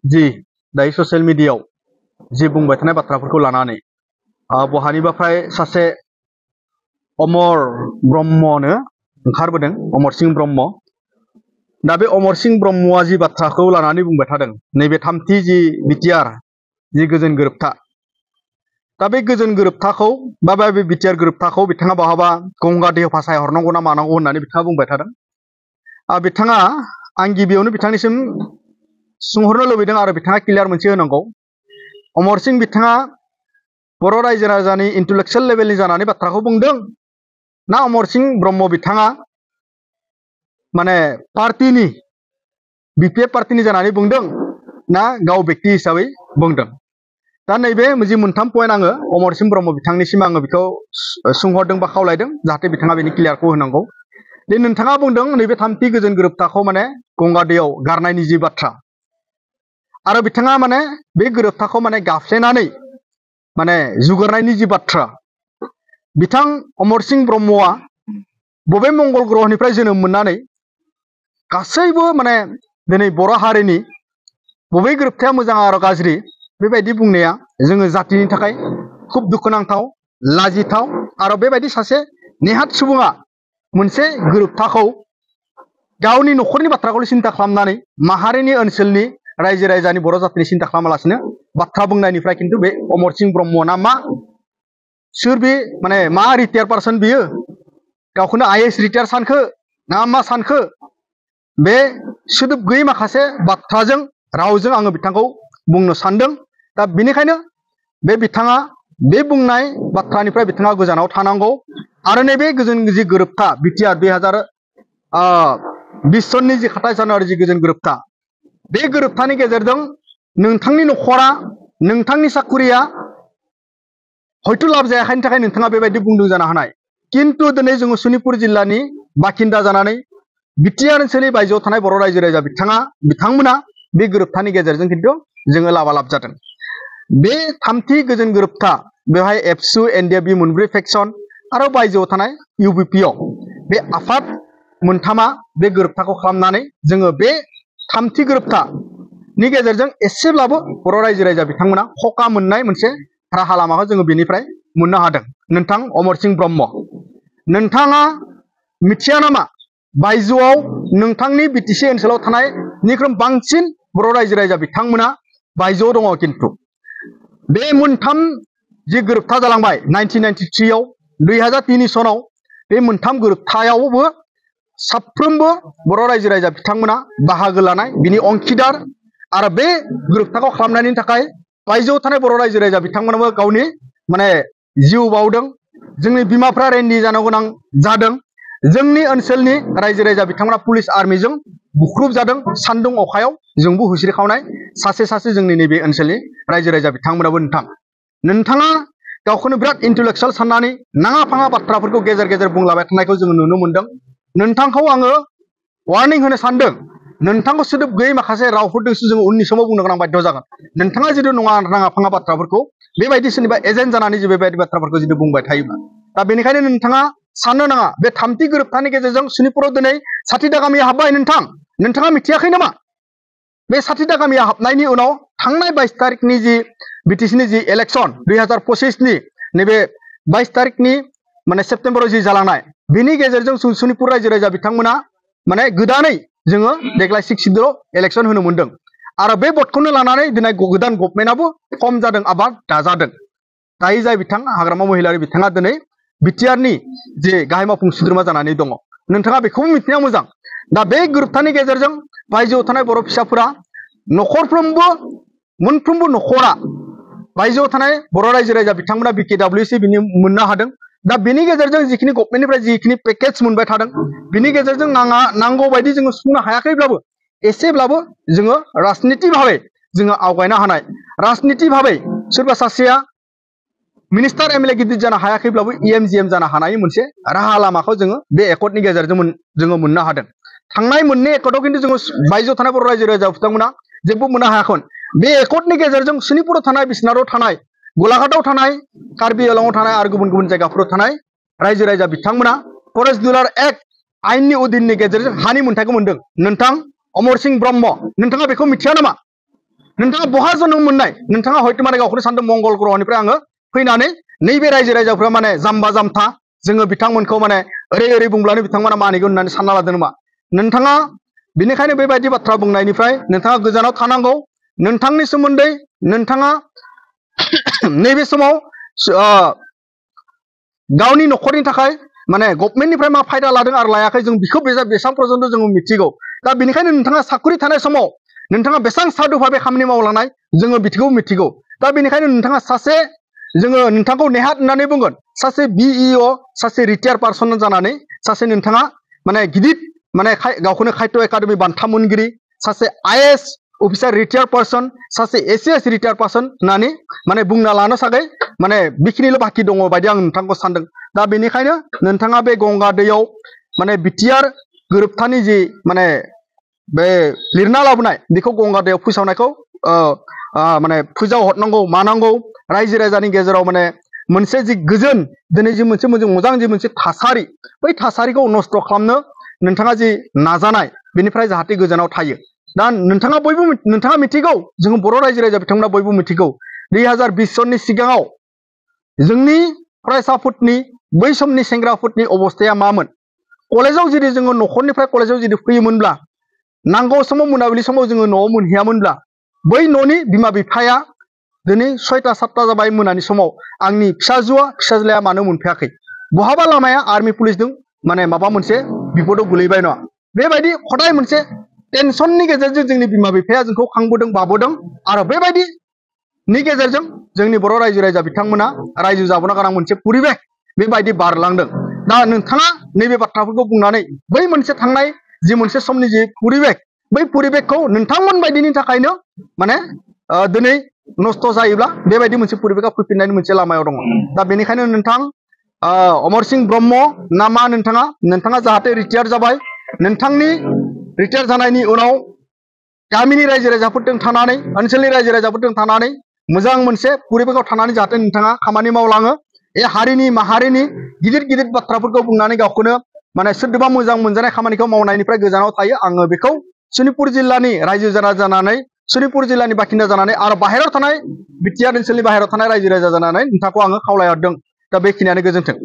जि दायो ससियेल मिडियायाव जि बुंबाय थानाय बाथ्राफोरखौ लानानै बहानिबाफ्राय सासे अमर ब्रह्मनो ओंखारबोदों, अमर सिंह ब्रह्म। दा बे अमर सिंह ब्रह्मआ जि बाथ्राखौ लानानै बुंबाय थादों, नैबे थामथि जि बिटिआर जि गोजोन गोरोबथा, दा बे गोजोन गोरोबथाखौ बा बे बिटिआर गोरोबथाखौ बिथाङा बहाबा गंगा दैयाव भासाय हरनांगौ ना मानांगौ होननानै बिथाङा बुंबाय थादों। बिथाङा आं गिबियावनो बिथांनिसिम सोंहरनो लुबैदों आरो बिथाङा क्लियार मोनसे होनांगौ। अमर सिंह बिथाङा बर' रायजो राजानि इन्टेलेक्चुवेल लेभेलनि जानानै बाथ्राखौ बुंदों, ना अमर सिंह ब्रह्म बिथाङा माने पार्टीनि बिपिएफ पार्टीनि जानानै बुंदों, ना गाव व्यक्ति हिसाबै बुंदों? दा नैबे जि मोनथाम पइन्ट आङो अमर सिंह ब्रह्म बिथांनिसिम आङो बेखौ सोंहरदों बा खावलायदों, जाहाथे बिथाङा बेनि क्लियारखौ होनांगौ। दे नोंथाङा बुंदों नैबे थामथि गोजोन गोरोबथाखौ माने गंगा दैयाव गारनायनि जि बाथ्रा, आरो बिथाङा माने बे गोरोबथाखौ माने गाफ्लेनानै माने जुगारनायनि जि बाथ्रा, बिथां अमर सिंह ब्रह्मआ बबे मंगल ग्रहनिफ्राय जोनोम मोननानै गासैबो माने दिनै बर' हारिनि बबे गोरोबथाया मोजां आरो गाज्रि बेबायदि बुंनाया जोङो जातिनि थाखाय खुब दुखुनांथाव, लाजिथाव। आरो बेबायदि सासे नेहात सुबुङा मोनसे गोरोबथाखौ गावनि न'खरनि बाथ्राखौल' सिन्था खालामनानै माहारिनि ओनसोलनि रायजो राजानि बर' जातिनि सिन्था खालामालासिनो बाथ्रा बुंनायनिफ्राय खिन्थु बे अमर सिंह ब्रह्मना मा, सोर बे माने मा रिटायार पार्सन बियो, गावखौनो आइएएस रिटायार सानखो ना मा सानखो? बे सोदोब गैयै माखासे बाथ्राजों रावजों आङो बिथांखौ बुंनो सानदों। दा बेनिखायनो बे बिथाङा बे बुंनाय बाथ्रानिफ्राय बिथाङा गोजानाव थानांगौ। आरो नैबे गोजोन जि गोरोबथा बिटिआर 2020 सननि जि 27 जानुवारि जि गोजोन गोरोबथा, बे गोरोबथानि गेजेरजों नोंथांनि न'खरा, नोंथांनि साखुरिया हयथ' लाब जायाखैनि थाखाय नोंथाङा बेबायदि बुंदों जानो हानाय। किन्तु दिनै जोङो सनितपुर जिल्लानि बाखिन्दा जानानै बिटिआर ओनसोलनि बायजोआव थानाय बर' रायजो राजा बिथांमोना बे गोरोबथानि गेजेरजों खिन्थु जोङो लाबालाब जादों। बे थामथि गोजोन गोरोबथा, बेवहाय एबसु एनडिएफबि मोनब्रै फेक्सन आरो बायजोआव थानाय इउबिपिअ बे आफाद मोनथामा बे गोरोबथाखौ खालामनानै जोङो बे थामथि गोरोबथानि गेजेरजों एसेब्लाबो बर' रायजो राजा बिथांमोना हका मोननाय मोनसे राहा लामाखौ जोङो बेनिफ्राय मोननो हादों। नोंथां अमर सिंह ब्रह्म, नोंथाङा मिथिया नामा बायजोआव नोंथांनि बिटिसि ओनसोलाव थानायनिख्रुइ बांसिन बर' रायजो राजा बिथांमोना बायजोआव दङ? किन्तु बे मोनथाम जि गोरोबथा जालांबाय 1993 2003 सनाव, बे मोनथाम गोरोबथायावबो साफ्रोमबो बर' रायजो राजा बिथांमोना बाहागो लानाय, बिनि अंखिदार। आरो बे गोरोबथाखौ खालामनायनि थाखाय बायजोआव थानाय बर' रायजो राजा बिथांमोनाबो गावनि माने जिउ बावदों। जोंनि बिमाफ्रा रेन्डि जानो गोनां जादों। जोंनि ओनसोलनि रायजो राजा बिथांमोना पुलिस आर्मिजों बुख्रुब जादों, सान्दुं अखायाव जोंबो हुस्रिखावनाय सासे सासे जोंनि नैबे ओनसोलनि रायजो राजा बिथांमोनाबो। नोंथाङा गावखौनो बिराद इन्टेलेक्चुवेल साननानै नाङा फाङा बाथ्राफोरखौ गेजेर गेजेर बुंलाबाय थानायखौ जोङो नुनो मोनदों। नोंथांखौ आङो वार्निं होनो सानदों, नोंथांखौ सोदोब गैयै माखासे रावफोरजोंसो जोङो उननि समाव बुंनो गोनां बाध्य जागोन। नोंथाङा जुदि नाङा फाङा बाथ्राफोरखौ बेबायदि सोरनिबा एजेन्ट जानानै जे बेबायदि बाथ्राफोरखौ जुदि बुंबाय थायोब्ला, दा बेनिखायनो नोंथाङा साननो नाङा बे थामथि गोरोबथानि गेजेरजों सनितपुराव दिनै 60टा गामिया हाबबाय। नोंथाङा मिथियाखै नामा? बे 60टा गामिया हाबनायनि उनाव थांनाय 22 तारिखनि जि बिटिसिनि जि इलेक्सन 2025नि नैबे 22 तारिखनि माने सेप्तेम्बराव जि जालांनाय, बेनि गेजेरजों सनितपुर रायजो राजा बिथांमोना माने गोदानै जोङो देग्लाय 6 सिटआव इलेक्सन होनो मोनदों। आरो बे भटखौनो लानानै दिनै गोदान गभर्नमेन्टआबो फर्म जादों, आबाद दाजादों। दायो जाय बिथां हाग्रामा महिलारि बिथाङा दिनै बिटिआरनि जे गाहाय मावफुं सोद्रोमा जानानै दङ, नोंथाङा बेखौबो मिथिनाया मोजां। दा बे गोरोबथानि गेजेरजों बायजोआव थानाय बर' फिसाफोरा न'खरफ्रोमबो मोनफ्रोमबो न'खरा बायजोआव थानाय बर' रायजो राजा बिथांमोना बिकेडब्लिउसि बिनि मोननो हादों। दा बेनि गेजेरजों जिखिनि गभर्नमेन्टनिफ्राय जिखिनि पेकेज मोनबाय थादों, बिनि गेजेरजों नांगौ बायदि जोङो सुफुंनो हायाखैब्लाबो एसेब्लाबो जोङो राजनिति भाबै जोङो आवगायनो हानाय, राजनिति भाबै सोरबा सासेया मिनिस्टार एमएलए गिदिर जानो हायाखैब्लाबो इएम जानो हानाय मोनसे राहा लामाखौ जोङो बे एकर्डनि गेजेरजों जोङो मोननो हादों। थांनाय मोननै एकर्डआव खिन्थु जोङो बायजोआव थानाय बर' रायजो राजा बिथांमोना जेबो मोननो हायाखै। बे एकर्डनि गेजेरजों सनितपुराव थानाय, बिसनाथआव थानाय, गलाघाटआव थानाय, कार्बि आंलंआव थानाय आरो गुबुन गुबुन जायगाफोराव थानाय रायजो राजा बिथांमोना फरेस्ट डिलार एक्ट आयेननि अधीननि गेजेरजों हानि मोन्थायखौ मोनदों। नोंथां अमर सिंह ब्रह्म, नोंथाङा बेखौ मिथिया नामा? नोंथाङा बहा जोनोम मोननाय नोंथाङा हयथ' माने गावखौनो सानदों मंगल ग्रहनिफ्राय आङो फैनानै नैबे रायजो राजाफ्रा माने जाम्बा जाम्था जोङो बिथांमोनखौ माने ओरै बुंब्लानो बिथांमोना मानिगोन होननानै सानना लादों नामा नोंथाङा बेनिखायनो बेबायदि बाथ्रा बुंनायनिफ्राय नोंथाङा गोजानाव थानांगौ नोंथांनि सोमोन्दै नोंथाङा नैबे समाव गावनि न'खरनि थाखाय माने गभर्नमेन्टनिफ्राय मा फायदा लादों आरो लायाखै जों बिखौ बेसेबां पर्यन्त जों मिथिगौ दा बेनिखायनो नोंथाङा साखरि थानाय समाव नोंथाङा बेसेबां साधु भाबे खामानि मावलांनाय जोङो बिखौ मिथिगौ दा बेनिखायनो नोंथाङा सासे जोङो नोंथांखौ नेहात होननानै बुंगोन सासे बिइअ सासे रिटायार पार्सन जानानै सासे नोंथाङा माने गिदिर माने गावखौनो खायद एकाडेमि बान्था मोनगिरि सासे आइएएस अफिसार रिटायार पार्सन सासे एसिएस रिटायार पार्सन होननानै माने बुंना लानो थाखाय माने बेखिनिल' बाखि दङ बायदि आं नोंथांखौ सानदों दा बेनिखायनो नोंथाङा बे गंगा दैयाव माने बिटिआर गोरोबथानि जि माने बे लिरना लाबोनाय बेखौ गंगा दैयाव फोसावनायखौ माने फुजा हरनांगौ मानांगौ रायजो राजानि गेजेराव माने मोनसे जि गोजोन दिनै जि मोनसे मोजां जि मोनसे थासारि बै थासारिखौ नस्थ' खालामनो नोंथाङा जि नाजानाय बेनिफ्राय जाहाथे गोजानाव थायो दा नोंथाङा मिथिगौ जों बर' रायजो राजा बिथांमोना बयबो मिथिगौ 2020 सननि सिगाङाव जोंनि फरायसाफोरनि बै समनि सेंग्राफोरनि अबस्थाया मामोन कलेजाव जुदि जोङो न'खरनिफ्राय कलेजाव जुदि फैयोमोनब्ला नांगौ समाव मोनाबिलि समाव जोङो न'आव मोनहैयामोनब्ला बै न'नि बिमा बिफाया दिनै 6टा 7टा जाबाय मोनानि समाव आंनि फिसाज्लाया मानो मोनफैयाखै बहाबा लामाया आर्मि पुलिसजों माने माबा मोनसे बिपदाव गोलैबाय नङा बेबायदि हदाय मोनसे टेनसननि गेजेरजों जोंनि बिमा बिफाया जोंखौ खांबोदों बाबोदों आरो बेबायदिनि गेजेरजों जोंनि बर' रायजो राजा बिथांमोना रायजो जाबोनो गोनां मोनसे परिबेस बेबायदि बारलांदों दा नोंथाङा नैबे बाथ्राफोरखौ बुंनानै बै मोनसे थांनाय जि मोनसे समनि जि परिबेस बै परिबेसखौ नोंथांमोन बायदिनि थाखायनो माने दिनै नस्थ' जायोब्ला बेबायदि मोनसे परिबेसआ फैफिननायनि मोनसे लामायाव दङ दा बेनिखायनो नोंथां अमर सिंह ब्रह्म ना मा नोंथाङा जाहाथे रिटायार जाबाय नोंथांनि रिटायार जानायनि उनाव गामिनि रायजो राजाफोरजों थानानै ओनसोलनि रायजो राजाफोरजों थानानै मोजां मोनसे परिबेसआव थानानै जाहाथे नोंथाङा खामानि मावलाङो हारिनि माहारिनि गिदिर बाथ्राफोरखौ बुंनानै गावखौनो माने सोरदोबा मोजां मोनजानाय खामानिखौ मावनायनिफ्राय गोजानाव थायो आङो बेखौ सनितपुर जिल्लानि रायजो जानानै सनितपुर जिल्लानि बाखिन्दा जानानै आरो बाहेरायाव थानाय बिटिआर ओनसोलनि बाहेरायाव थानाय रायजो राजा जानानै नोंथांखौ आङो खावलायहरदों दा बेखिनियानो गोजोन्थों।